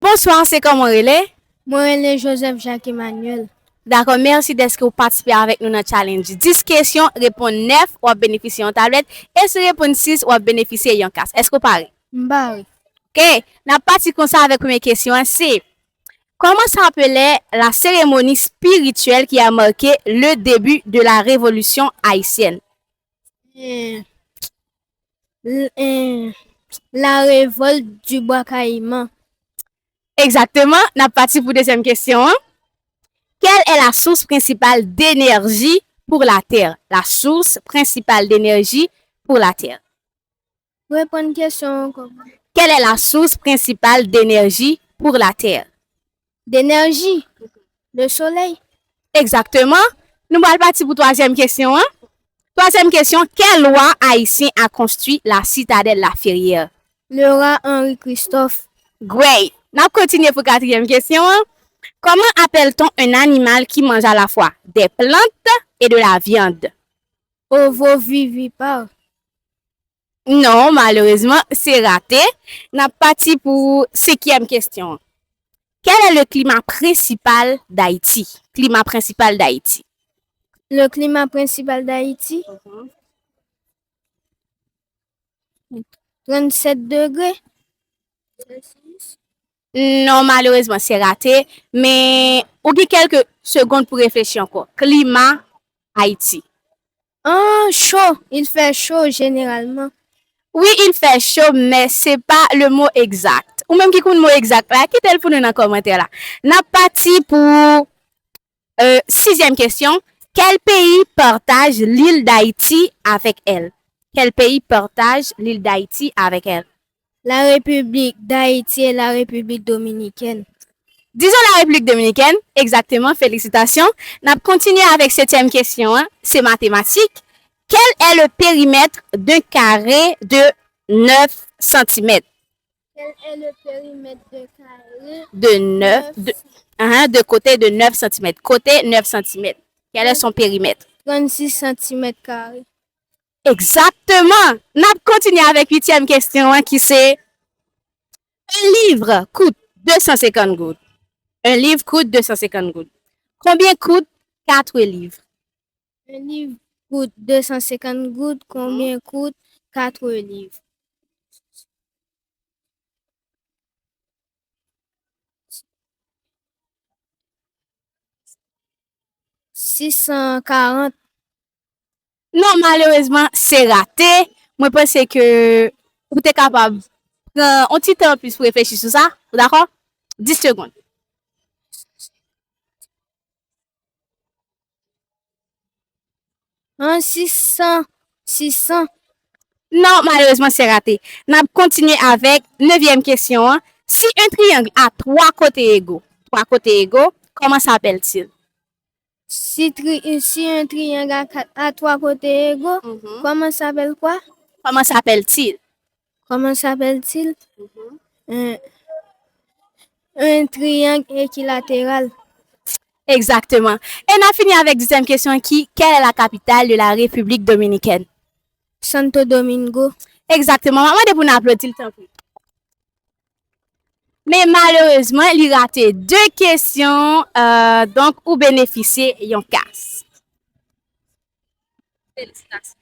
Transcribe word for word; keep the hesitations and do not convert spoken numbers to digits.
Bonswa, se kòman w rele? Mwen rele Joseph Jacques Emmanuel. Dakò, mèsi dèske w patisipe avèk nou nan challenge dis kesyon, reponn nèf, w ap benefisye yon tablèt, e si w reponn sis, w ap benefisye yon kas. Èske w pare? M pare. Ok, n ap pati konsa avèk premye kesyon an, se: Comment s'appelait la cérémonie spirituelle qui a marqué le début de la Révolution haïtienne? Eh, l- eh, la révolte du Bois Caïman. Exactement. N ap pati pou dezyèm kesyon an. Quelle est la source principale d'énergie pour la Terre? La source principale d'énergie pour la Terre. Reponn kesyon an ankò. Quelle est la source principale d'énergie pour la Terre? D'énergie. Le soleil. Exactement. Nou pral pati pou twazyèm kesyon an. Twazyèm kesyon, quel roi haïtien a construit la citadelle La Ferrière? Le roi Henri Christophe. Great. N ap kontinye pou katriyèm kesyon an. Comment appelle-t-on un animal qui mange à la fois des plantes et de la viande? Ovovivipar. Non, malerezman, se rate. N ap pati pou senkyèm kesyon an. Quel est le climat principal d'Haïti? Klima prensipal Dayiti. Le climat principal d'Haïti, tranntsèt degre. Non, malerezman, se rate. Men, ou gen kèlke segonn pou reflechi ankò. Klima Ayiti. Ah, chaud. Il fait chaud généralement. Oui, il fait chaud, mais c'est pas le mot exact. Ou menm ki konn mo egzak la, kite l pou nou nan kòmantè la. N ap pati pou, euh, sizyèm kesyon. Quel pays partage l'île d'Haïti avec elle? Quel pays partage l'île d'Haïti avec elle? La République d'Haïti et la République dominicaine. Disons la République dominicaine, exactement, félicitations. N ap kontinye avèk setyèm kesyon an, se matematik. Quel est le périmètre d'un carré de neuf centimètres? Quel est le périmètre d'un carré de neuf, de, hein, de côté de neuf centimètres? Kote nèf santimèt. Quel est son périmètre? Trannsis santimèt kare. Exactement. N ap kontinye avèk uityèm kesyon an ki se: Un livre coûte deux cent cinquante gouttes. Un livre coûte deux cent cinquante gouttes. Combien coûte quatre livres? Un livre coûte deux cent cinquante gouttes. Combien coûte quatre livres? Six cent quarante. Non, malerezman, se rate. Mwen panse ke ou te kapab pran yon ti tan anplis pou reflechi sou sa. Ou dakò? Dis segonn. An sis san, sis san. Non, malerezman, se rate. N ap kontinye avèk nevyèm kesyon an. Si un triangle a trois côtés égaux, trois côtés égaux, comment s'appelle-t-il? Si tri, si un triangle a kat, a twa kote ego, mhm, comment s'appelle quoi? Comment s'appelle-t-il? Comment s'appelle-t-il? Mhm. Un, un triangle équilatéral. Exactement. E n ap fini avèk dizyèm kesyon ki, quelle est la capitale de la République dominicaine? Santo Domingo. Exactement. M ap mande pou n aplodi l, tanpri. Men malerezman, li rate de kesyon, euh, donk ou benefisye yon kas. Felisitasyon.